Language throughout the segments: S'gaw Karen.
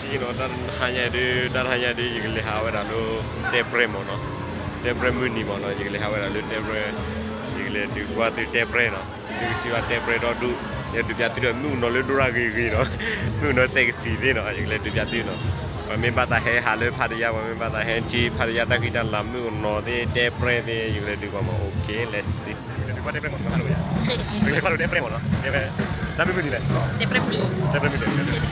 နီၤ, တၢ်တဟါညါဒုး, တၢ်တဟါညါဒုး ယကလဲၤဟးဝဲဒၣ်လၢ တဲပြဲမ့ၢ်နီၤ, တဲပြဲမုၢ်နံၤမ့ၢ်နီၤ, ယကလဲၤဟးဝဲဒၣ်လၢတဲပြဲ, ယကလဲၤဒုးကွၢ်သုတဲပြဲနီၤ, သုကထံၣ်ဘၣ်တဲပြဲဒီဒူၣ်, ယဒုးပျးသုဒီးမုၢ်ကနီၤလၢဒိၣ်ရၣ်ဂ့ၤဂ့ၤနီၤ, မုၢ်ကနီၤစဲးကစံးသ့ၣ်နီၤ, ယကလဲၤဒုးပျးသုနီၤ, ပှၤမ့ၢ်ဘၣ်သးဟဲဟးလၢဖးတယါ, ပှၤမ့ၢ်ဘၣ်သးဟဲထံဖးတယါ တၢ်ဃံတၢ်လၤမုၢ်ကနီၤသ့ၣ် တဲပြဲသ့ၣ် ယကလဲၤဒုးကွၢ်မ့ၢ် OK, let's see. ယကလဲၤဒုးကွၢ်တဲပြဲမ့ၢ်နီၤ, ယကလဲၤကွၢ်တဲပြဲမ့ၢ်နီၤ, တဲပြဲ, တၢ်မုၢ်နံၤလဲၣ်,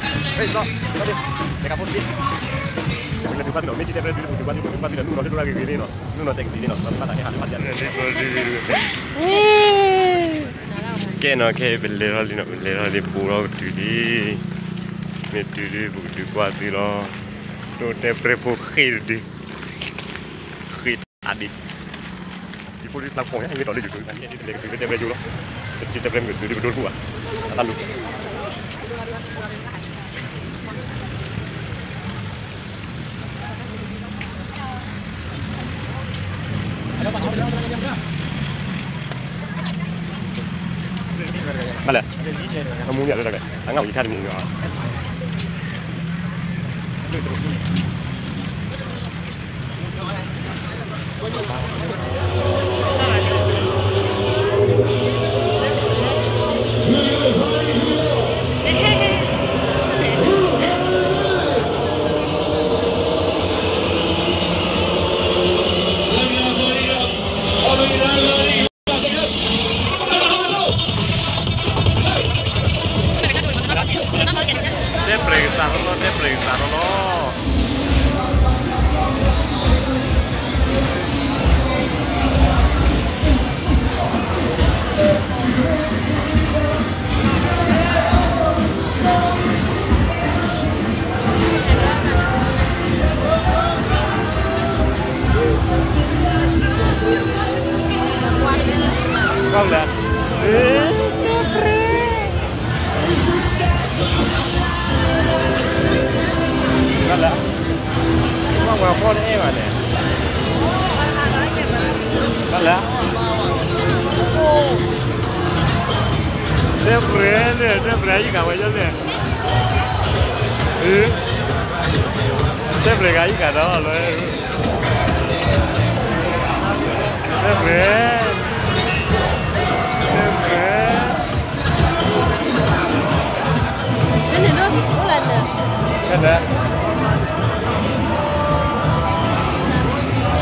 တဲပြဲမုၢ်နံၤ, ယကလဲၤဒုးကွၢ်သုနီၤ, မ့ၢ်ထံၣ်တဲပြဲဒုး ပကဒုးကွၢ်သုနီၤ, ဒုးကွၢ်သုနီၤ မုၢ်ကနီၤလၢဒိၣ်ရၣ်ဂ့ၤဂ့ၤသ့ၣ်နီၤ, မုၢ်ကနီၤစဲးကစံးသ့ၣ်နီၤ, ပှၤမ့ၢ်ဘၣ်သးဟဲဟးလၢဖးတယါ ကဲနီၤ, ခဲအံၤပလဲၤထီၣ်လံနီၤ, ပလဲၤထီၣ်လံ ပူၤထီၣ်ကတုၤလံ, မ့ၢ်တုၤဒုး ပကဒုးကွၢ်သုလီၤ, ဒိၣ်တဲပြဲဖိဃ့ၢ်တဒု, ဃ့ၢ်တဒု, ယဖိဒုးကျါခိၣ်ညါ မ့ၢ်တီၤလၢယိၤဒုး လဲၤကတုၤလၢတဲပြဲယိၤလီၤ, ပထံၣ်တဲပြဲမ့ၢ်ကတုၤဒုး ပဒိတပူၤဘၣ်, အတၢ်လူၤ ဘၣ်လဲၣ်, အမူမ့ၢ်လၢတၢ်ကဲ, အငါဝံၤယခါတမံၤမ့ၢ်, တဲပြဲကစးထီၣ်လီၤ, တဲပြဲကစးထီၣ်လီၤ. ဘၣ်လဲၣ်, ဘၣ်လဲၣ်, ဘၣ်ဝဲအဖီတအဲၣ်ဘၣ်န့ၣ်, ဘၣ်လဲၣ်, တဲပြဲန့ၣ် တဲပြဲယကဝဲယဲန့ၣ်, တဲပြဲကယကဒီးလၢ တဲပြဲ, တဲပြဲ, တဲပြ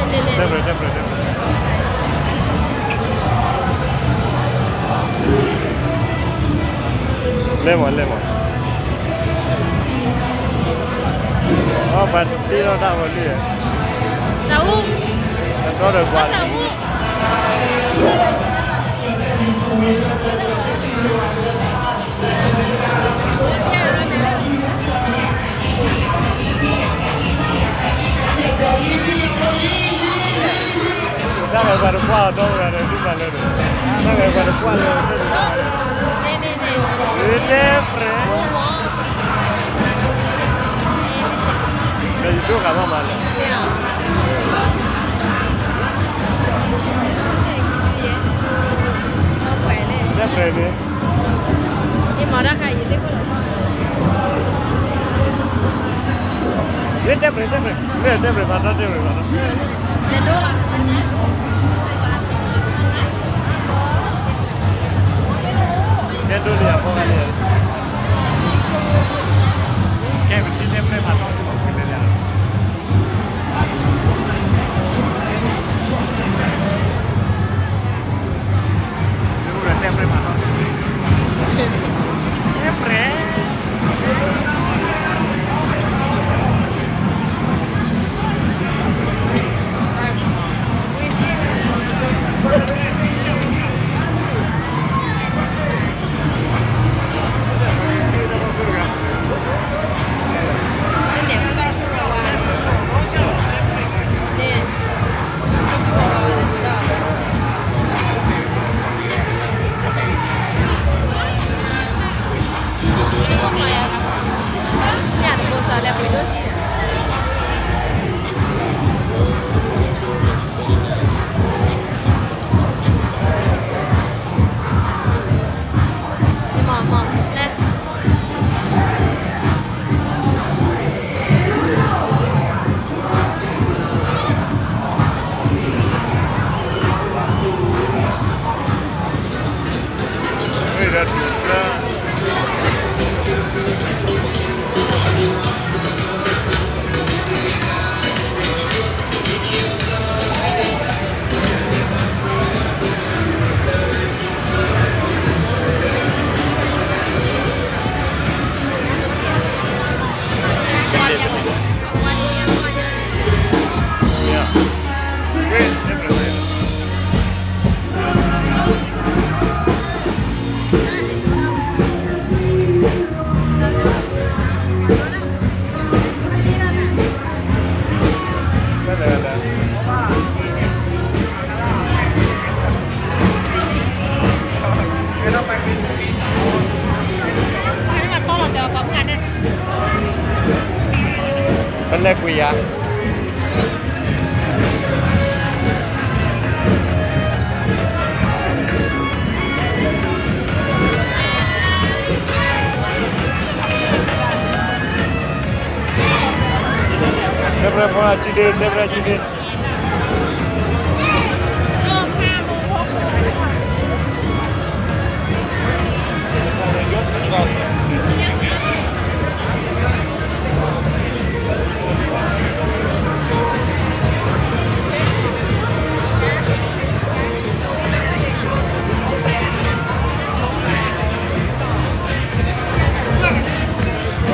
ဲ, တဲပြဲ, တဲပြဲ, တဲပြဲ, လဲၤမး လဲၤမး, အပှၤတသ့ထီၣ်တၢ်ဝဲလံ, တဒီဒီးပှၤ တၢ်ဂၤပှၤတကွၢ်အီၤဒီဝဲဒီး ဒုၣ်မၤလၢန့ၣ်, တၢ်ဂၤပှၤတကွၢ်လၢၤ, တဲပြဲ, ဒီးယဒိၣ်ဂၤဘၣ်မၤလၢၤ, တဲပြဲန့ၣ် မ့ၢ်တဲပြဲ တဲပြဲ မ့ၢ်တဲပြဲ ဘၣ်တၢ်တဲပြဲ ဘၣ်တၢ်, ကဲဒိၣ်လံအဖီန့ၣ်, ကဲပထံၣ်တဲပြဲဖးထီၣ်န့ၣ် တဲပြဲ, တဲပြဲ ဝဲ ပလဲၤကွံာ်ယၤ တဲပြဲဖိအစုဒ့ တဲပြဲစုဒ့ အဝ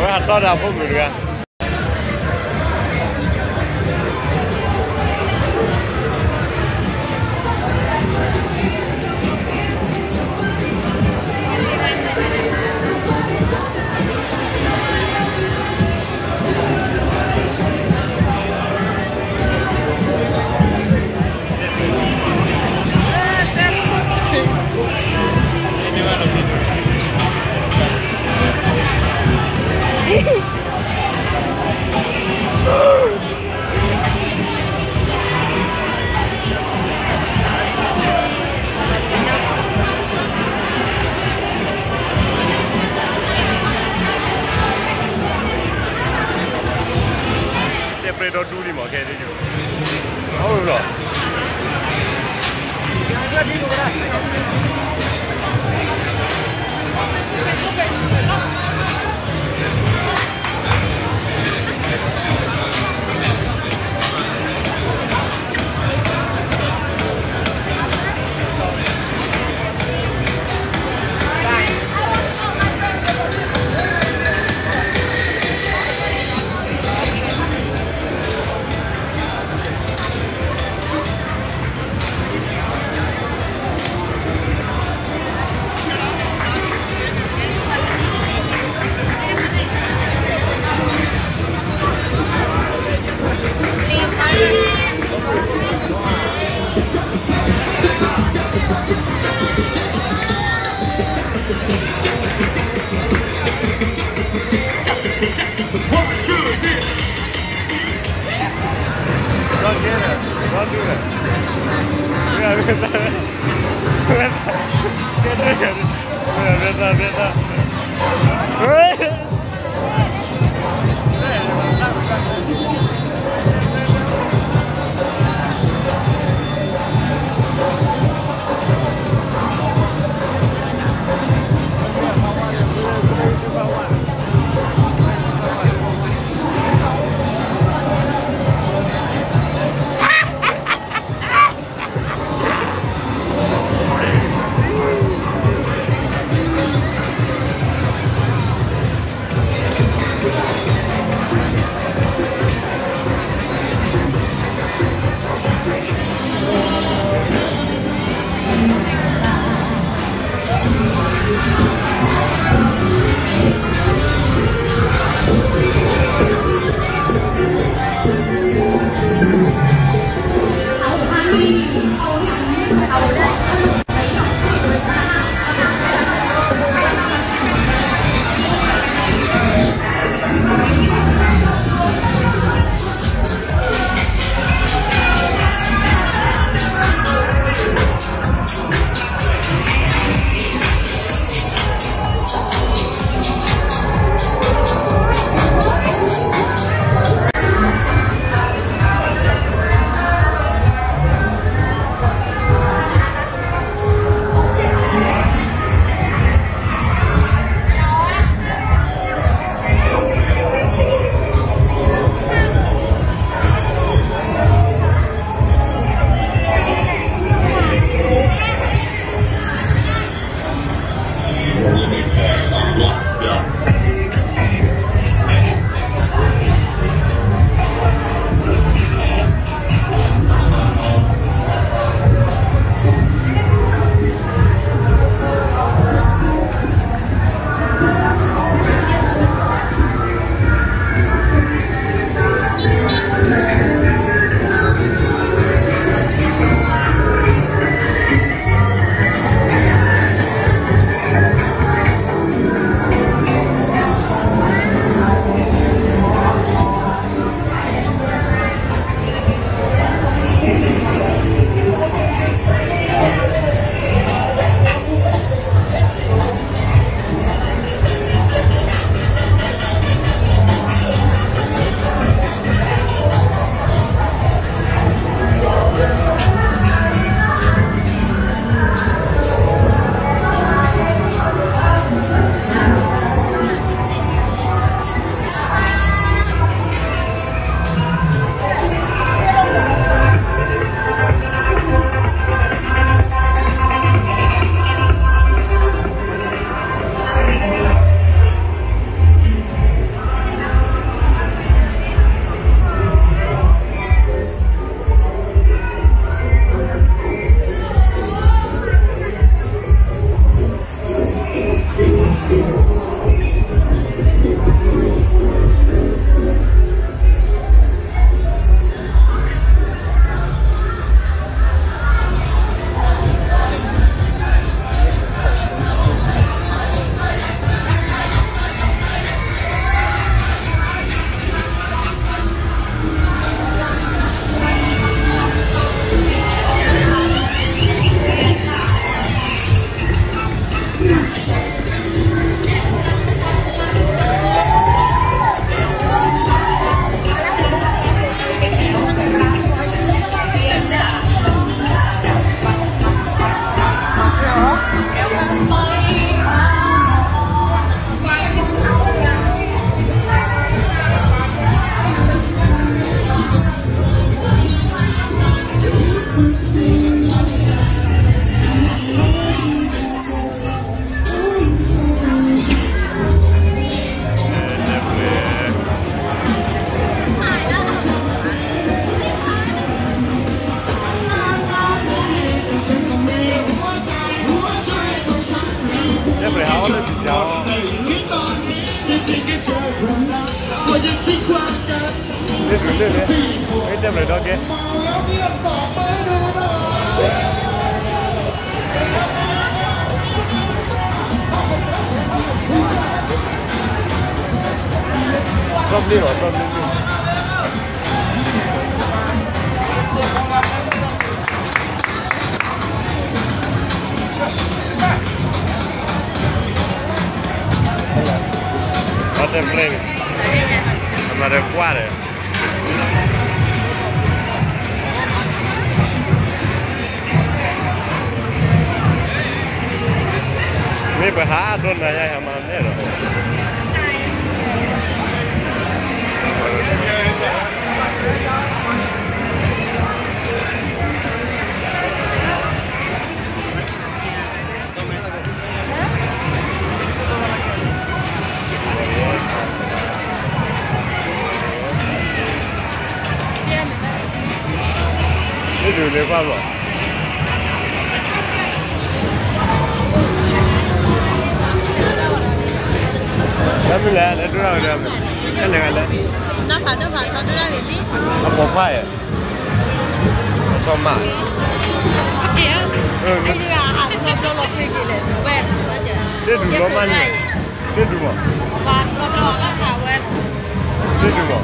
ဲဟးတီၢ်ဒီးအဖိမုၣ်တဂၤ တဲပြဲဒီဒူလံမး ခဲအံၤ အအိၣ်လီၤ Don't get it. Don't do that. Yeah, yeah, yeah. လ့ၣ်ဒုးလ့ၣ်လ့ၣ်, မ့ၢ်တဲဘျုးဒီက့ၢ်. စီၤပျံၤလီၤ စီၤပျံၤလီၤ. အတၢ်ပျဲၢ်န့ၣ် အမၤတၢ်ကွၢ်ဒီး မ့ၢ်ပဟးဒိနၤယါ ဟးမၤန့ၣ်လီၤ. မ့ၢ်ဒုးလၢကွၢ်ဘျီ တၢ်မ့ၢ်လဲၣ် လဲၤဒိၣ်ဒၣ်ဝဲလဲၣ်, တၢ်လဲၤဂၤလဲၣ်, နီၢ်ဖးဒိၣ်ဖးထီဒိၣ်ဒၣ်ဂ့ၤဒံး, အပိာ်ခွါယဲၢ်, အထီၣ်မး, တ့ၢ်ဒုးလီၤမးန့ၣ်, တ့ၢ်ဒုးမး, တ့ၢ်ဒုးမး,